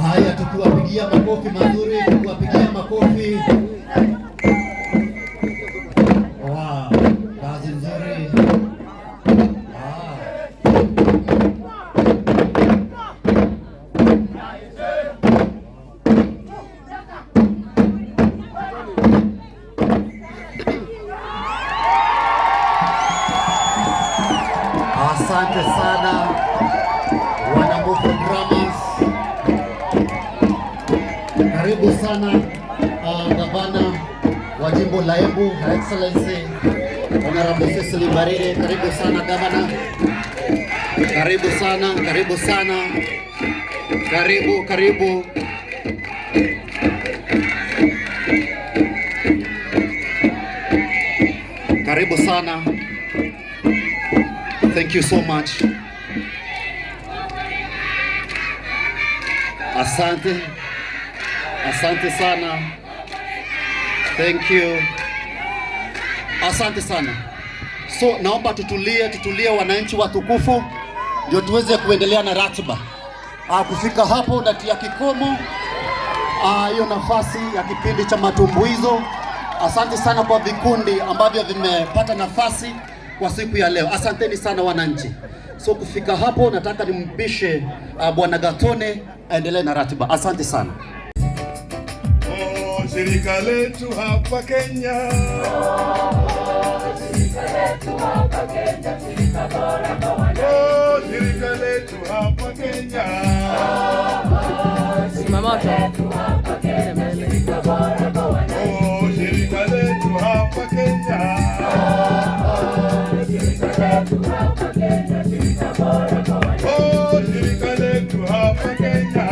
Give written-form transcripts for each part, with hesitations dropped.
Haya, tukiwapigia makofi mazuri, tukiwapigia makofi. Wow, kazi nzuri. Ah. Asante sana Wanambufu Drummers. Karibu sana gavana wa jimbo la Embu, Her Excellency Honorable Cecily Mbarire. Karibu sana gavana, karibu sana, karibu sana, karibu karibu. Karibu sana. Thank you so much. Asante. Asante sana. Thank you. Asante sana. So naomba tutulie, tutulie wananchi watukufu, ndio tuweze kuendelea na ratiba. Kufika hapo natia kikomo hiyo nafasi ya kipindi cha matumbuizo. Asante sana kwa vikundi ambavyo vimepata nafasi kwa siku ya leo. Asanteni sana wananchi. So kufika hapo nataka nimpishe Bwana Gatone aendelee na ratiba. Asante sana. Oh, shirika letu hapa Kenya. Oh, shirika letu hapa Kenya. Simama Oh, shirika letu hapa Kenya. Oh, shirika letu hapa Kenya.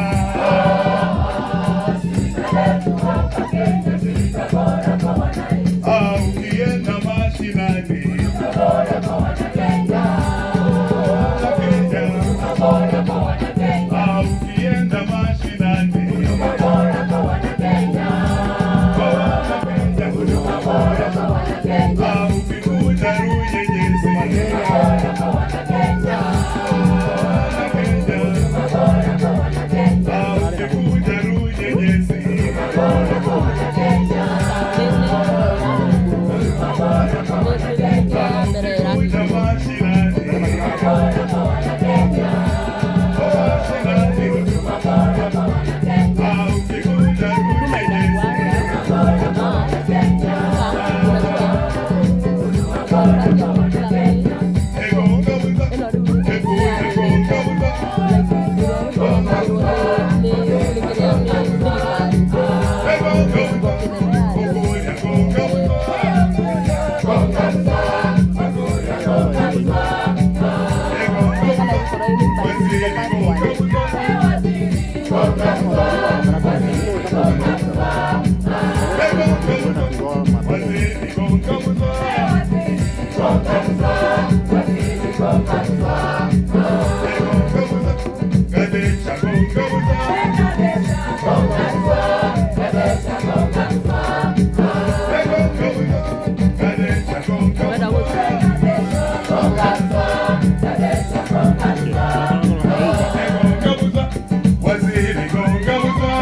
Ah, ukienda mashinani. Kenya. Ah, ukienda mashinani. Waziri gonga busa. Gonga busa. Gadecha gonga busa. Gonga busa. Gadecha gonga busa. Gonga busa. Waziri gonga busa.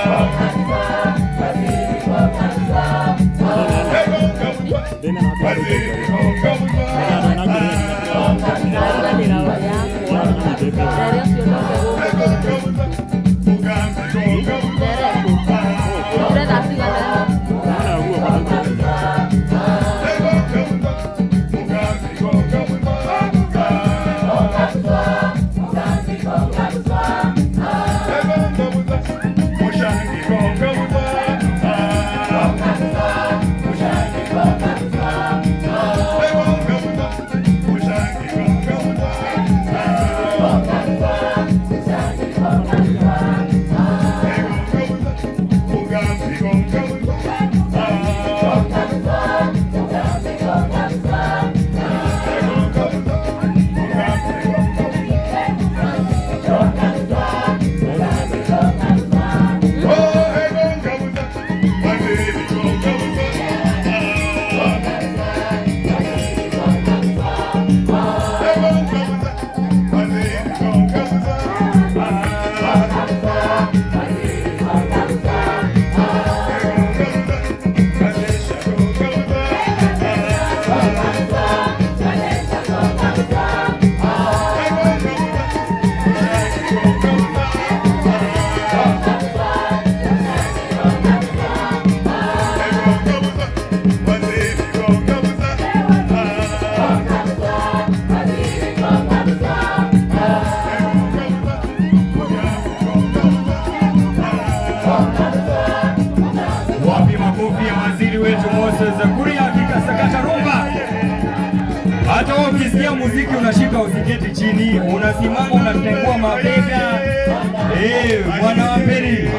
Gonga busa. Waziri gonga busa. Gonga busa. Mugambi gonga busa. Gonga busa. Mugambi gonga busa. Gonga busa. Mushangi gonga busa. Gonga busa. Mushangi gonga busa. Mugambi gonga busa. Gonga busa. Mugambi gonga busa. Oh, gonga busa. Waziri gonga busa. Gonga busa. Waziri gonga busa. Gonga busa. Ganesha gonga busa. Gonga busa. Mushangi gonga busa. Gonga busa. Waziri gonga busa. Gonga busa. Mugambi gonga busa. Wapi makofi ya waziri wetu Moses Kuria akikasakata rumba. Hata wewe ukisikia muziki unashika, usiketi chini, unasimama unatengua mabega. Eh, bwana wa pili.